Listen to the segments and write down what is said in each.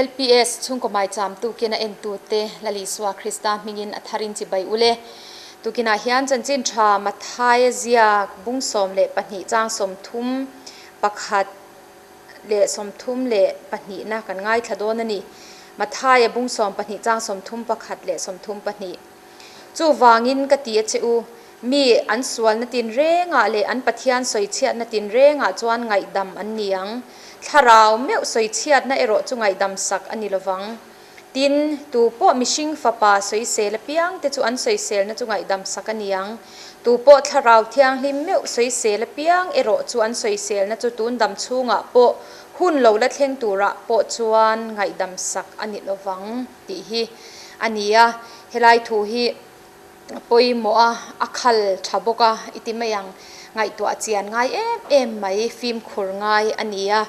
LPS chhungkaw maicham tukin a entute Lal Isua Krista hmingin a tharin chibai ule. Tukinah hian chanchin tha Mathaia ziak bung 12 chang 31 leh 32 na kan ngaithla dawn a ni. Mathaia bung 12 chang 31 leh 32. Chuvangin ka ti a che u, mi an sualna tinrengah leh an Pathian sawichhiatna tinrengah chuan ngaihdam an ni ang. Thlarau meuh sawichhiatna erawh chu ngaihdam sak a ni lovang. Tin, tu pawh mihring fapa sawisel apiang te chu an sawiselna chu ngaihdam sak a ni ang. Tu pawh Thlarau Thianghlim meuh sawisel apiang erawh chu an sawiselna chu tun dam chhungah pawh hun lo la thleng turah pawh chuan ngaihdam sak a ni lovang tih hi a ni a. Helai thu hi a pawimawh a, a khal tha bawk a i ti mai ang. Ngaihtuah chian ngai em em mai, fimkhur ngai a ni a,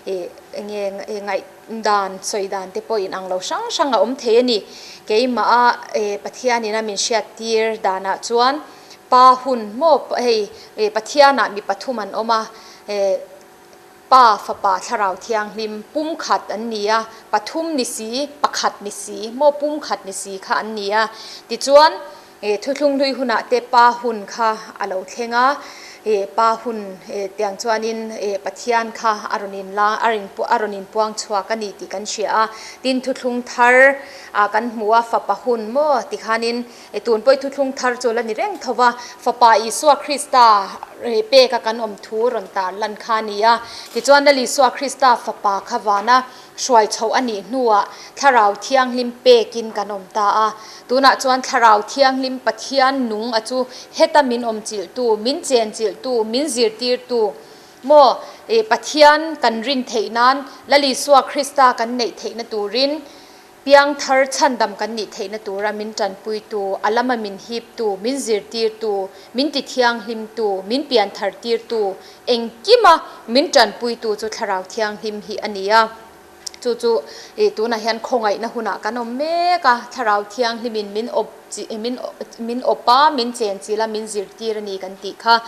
ih enge ngaihdan sawi dan te pawh inang lo hrang hrang a awm thei a ni. Keimah a Pathianin a min hriattir danah chuan pa hun maw hei Pathianah mi pathum an awm a, Pa, Fapa, Thlarau Thianghlim, pumkhat an ni a, pathum ni si, pakhat ni si, maw pumkhat ni si kha an ni a. Tichuan, Thuthlung hlui hunah te Pa hun kha a lo thleng a, Pa hun tiang chuanin Pathian kha a rawn in la, a rawn a rawn inpuang chhuak a ni tih kan hria a. Tin, Thuthlung thar ah kan hmu a, Fapa hun maw tikhanin Tun pawh i thuthlung thar chu la ni reng tho va, Fapa Isua Krista peka kan awm thu rawn tar lan kha a ni a. Tichuan Lal Isua Krista Fapa kha vana hruai chhoh a nih hnuah Thlarau Thianghlim pekin kan awm ta a. Tunah chuan Thlarau Thianghlim Pathian nung a chu heta min awm chilhtu, min chen chilhtu, min zirtirtu maw Pathian kan rin theih nan Lal Isua Krista kan neih theihna turin Piangthar chhandam kan nih theihna tura min tanpuitu, a lama min hiptu, min zirtirtu, min tithianghlimtu, min pianthartirtu, engkima min tanpuitu chu Thlarau Thianghlim hi a ni a. Chu chu ih tunah hian khawngaihna hunah kan awm mek a, Thlarau Thianghlimin min awp min min awp a, min chenchilh a, min zirtir a ni kan tih kha.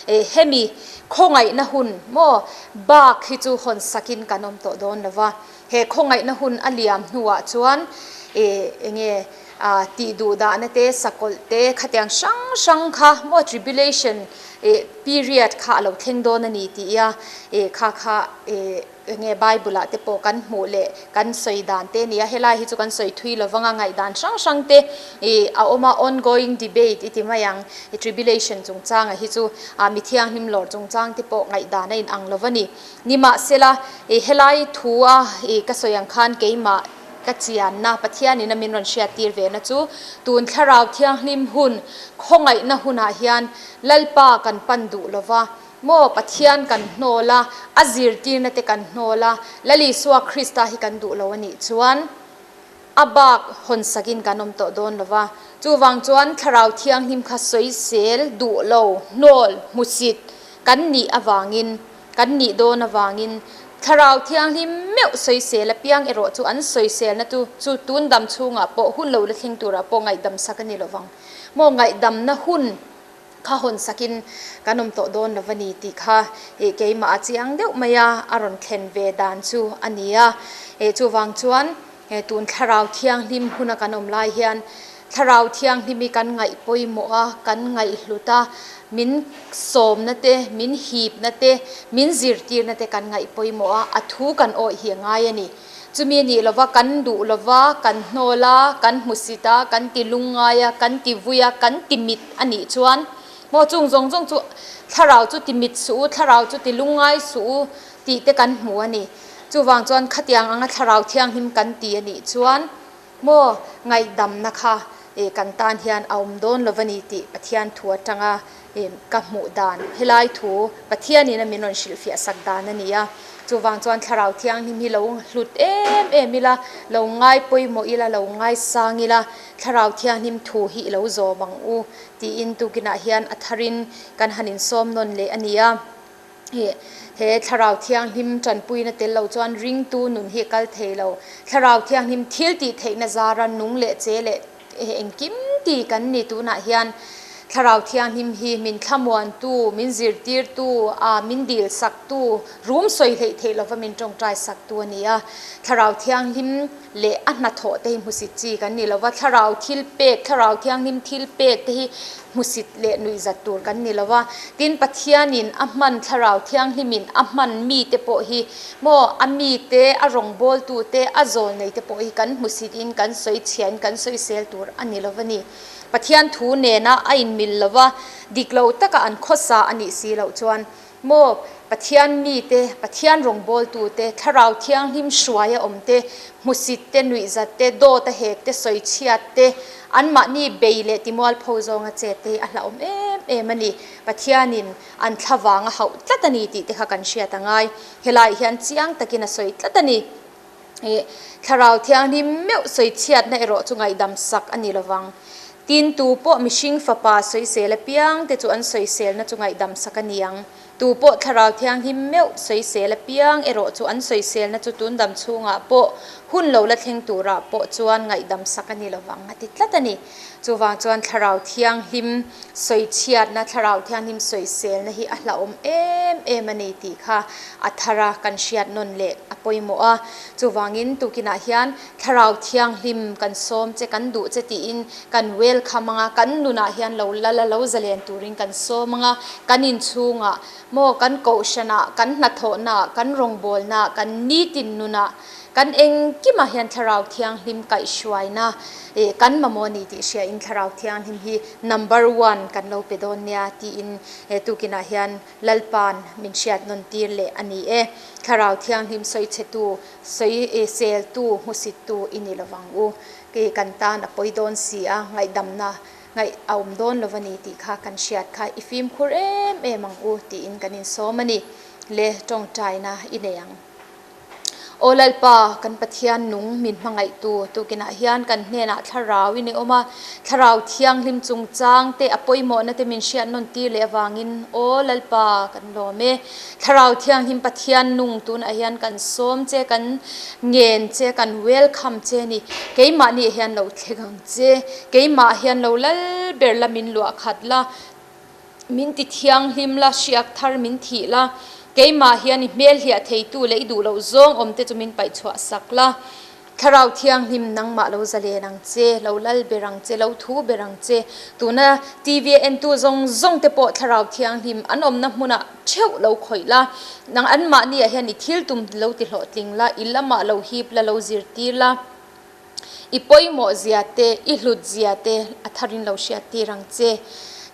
Ih hemi khawngaihna hun maw bak hi chu hawn sakin kan awm tawh dawn lo va. He khawngaihna hun a liam hnuah chuan ih enge ah tih duh dahna te, sakawlh te, khatiang hrang hrang kha maw tribulation ih period kha a lo thleng dawn a ni tih ia ih kha kha ih enge Bible ah te pawh kan hmuh leh kan sawi dan te a ni a, helai hi chu kan sawi thui lo vang a, ngaihdan hrang hrang te ih a awm a, ongoing debate i ti mai ang ih tribulation chungchanga hi chu ah mithianghlim lawr chungchang te pawh ngaihdan a inang lo va ni. Nimahsela, i helai thu a i ka sawi ang khan keimah ka chianna, Pathianin a min rawn hriattir ve na chu, tun Thlarau Thianghlim hun, khawngaihna hunah hian Lalpa kan pan duh lo va, maw Pathian kan hnawl a, a zirtirna te kan hnawl a, Lal Isua Krista hi kan duh lo a nih chuan a bak hawn sakin kan awm tawh dawn lo va. Chuvang chuan Thlarau Thianghlim kha sawisel duh lo, hnawl, hmusit kan nih avangin, Kan nih dawn avangin Thlarau Thianghlim meuh sawisel apiang erawh chu an sawiselna chu chu tun dam chhungah pawh hun lo la thleng turah pawh ngaihdam sak a ni lovang maw? Ngaihdamna hun kha hawn sakin kan awm tawh dawn lo a ni tih kha ih keimah a chiang deuh mai a, a rawn thlen ve dan chu a ni a. Ih chuvang chuan tun Thlarau Thianghlim huna kan awm lai hian Thlarau Thianghlim hi kan ngaih pawimawh a, kan ngaihhlut a, min sawmna te, min hipna te, min zirtirna te kan ngaih pawimawh a, a thu kan awih hi a ngai a ni. Chumi a nih lova kan duh lova, kan hnawl a, kan hmusit a, kan ti lungngai a, kan ti vui a, kan ti mit a nih chuan maw chung zawng zawng chu Thlarau chu ti mit suh u, Thlarau chu ti lungngai suh u tih te kan hmu a ni. Chuvang chuan khatiang anga Thlarau Thianghlim kan ti a nih chuan Maw, ngaihdamna kha kan tan hian a awm dawn lo va ni tih Pathian thu atanga ka hmuh dan, helai thu Pathianin a min rawn hrilhfiah sak dan a ni a. Chuvang chuan Thlarau Thianghlim hi lo hlut em em ila, lo ngai pawimawh ila, lo ngaisang ila, Thlarau Thianghlim thu hi i lo zawm ang u tiin tukinah hian a tharin kan han insawm nawn leh a ni a. He Thlarau Thianghlim tanpuina tel lo chuan ringtu nun hi a kal thei lo. Thlarau Thianghlim thil tih theihna zara nung leh che leh engkim ti kan ni tunah hian. Thlarau Thianghlim hi min thlamuantu, min zirtirtu, a min dilsaktu, rum sawi hleih theih lova min tawngtai saktu a ni a. Thlarau Thianghlim leh a hnathawh te hi hmusit chi kan ni lova, Thlarau thil pek, Thlarau Thianghlim thil pek te hi hmusit leh nuihzat tur kan ni lova. Tin, Pathianin a hman Thlarau Thianghlimin a hman mite pawh hi maw a mite, a rawngbawltute, a zawlneite pawh hi kan hmusit in kan sawi chhia in kan sawisel tur a ni lova ni. Pathian thu nena a inmil lova, dik lo taka an khawsa a nih si loh chuan maw Pathian mite, Pathian rawngbawltute, Thlarau Thianghlim hruaia awmte, hmusit te, nuihzat te, dawt a hek te, sawichhiat te, anmahni bei leh timualpho zawnga chet te hi a hlauhawm em em a ni. Pathianin an thlavang a hauh tlat a ni tih te kha kan hriat a ngai. Helaiah hian chiang takin a sawi tlat a ni. Ih, Thlarau Thianghlim meuh sawichhiatna erawh chu ngaihdam sak a ni lovang. Tin, tu pawh mihring fapa sawisel apiang te chu an sawiselna chu ngaihdam sak a ni ang. Tu pawh Thlarau Thianghlim meuh sawisel apiang erawh chu an sawiselna chu tun dam chhungah pawh hun lo la thleng turah pawh chuan ngaihdam sak a ni lovang a ti tlat a ni. Chuvang chuan Thlarau Thianghlim sawichhiatna, Thlarau Thianghlim sawiselna hi a hlauhawm em em a ni tih kha a thar a, kan hriat nawn leh a pawimawh a. Chuvangin tukinah hian Thlarau Thianghlim kan sawm che, kan duh che tiin kan welcome ang a, kan nunah hian lo lal a, lo zalen turin kan sawm ang a, kan inchhungah maw, kan kohhranah, kan hnathawhnaah, kan rawngbawlnaah, kan nitin nunah, Kan engkimah hian Thlarau Thianghlim kaihhruaina eh kan mamawh a ni tih hriain Thlarau Thianghlim hi number one kan lo pe dawn nia tiin he tukinah hian Lalpa'n min hriat nawn tir leh a ni e. Thlarau Thianghlim sawichhetu, sawi eh seltu, hmusittu i ni lovang u. Kei kan tan a pawi dawn si a, ngaihdamna ngaih a awm dawn lo a ni tih kha kan hriat kha i fimkhur em em ang u tiin kan insawm a ni. Le tawngtaina i nei ang. Aw Lalpa, kan Pathian nung min hmangaihtu tukinah hian kan hnenah Thlarau in i awm a, Thlarau Thianghlim chungchang te a pawimawhna te min hriat nawn tir leh avangin Aw Lalpa, kan lawm e. Thlarau Thianghlim Pathian nung tunah hian kan sawm che, kan ngen che, kan welcome che a ni. Keimahni hian lo thleng ang che, keimah hian lo lal ber la min luah khat la, Min ti thianghlim la, hriak thar min thih la, keimah hian i hmel hliah theitu leh i duh loh zawng awm te chu min paih chhuah sak la. Thlarau Thianghlim nangmah lo zalen ang che, lo lal ber ang che, lo thu ber ang che. Tuna TV a entu zawng zawng te pawh Thlarau Thianghlim an awmna hmunah theuh lo khawih la, nang anmahniah hian i thil tum lo ti hlawhtling la, i lamah lo hip la, lo zirtir la. I pawimawh zia te, i hlut zia te a tharin lo hriat tir ang che.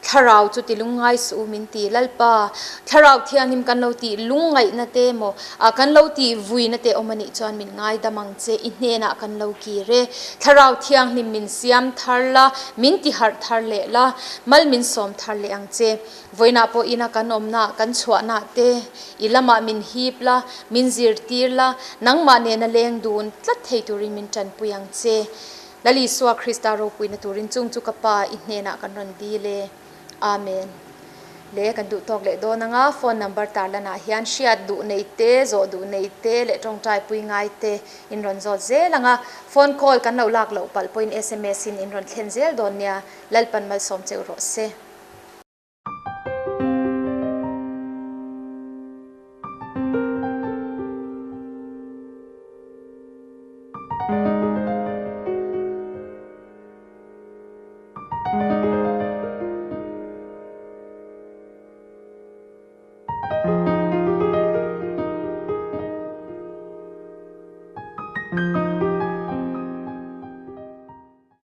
Thlarau chu ti lungngai suh u min ti. Lalpa, Thlarau Thianghlim kan lo tih lungngaihna te emaw, kan lo tih vuina te awm a nih chuan min ngaidam ang che, i hnenah kan lo kir e. Thlarau Thianghlim min siam thar la, min ti harh thar leh la, mal min sawm thar leh ang che. Vawiinah pawh ina kan awmna, kan chhuahna te i lamah min hip la, min zirtir la, nangmah nena leng dun tlat thei turin min tanpui ang che. Lal Isua Krista ropuina turin chung chu ka Pa i hnenah kan rawn dil e. Amen. Le kan duh tawk leh dawn anga phone number tarlanah hian hriat duh nei te, zawh duh nei te leh tawngtai pui ngai te in rawn zawt zel anga phone call kan lo lak loh palh pawhin sms in in rawn thlen zel dawn nia. Lalpan malsawm cheu rawh se.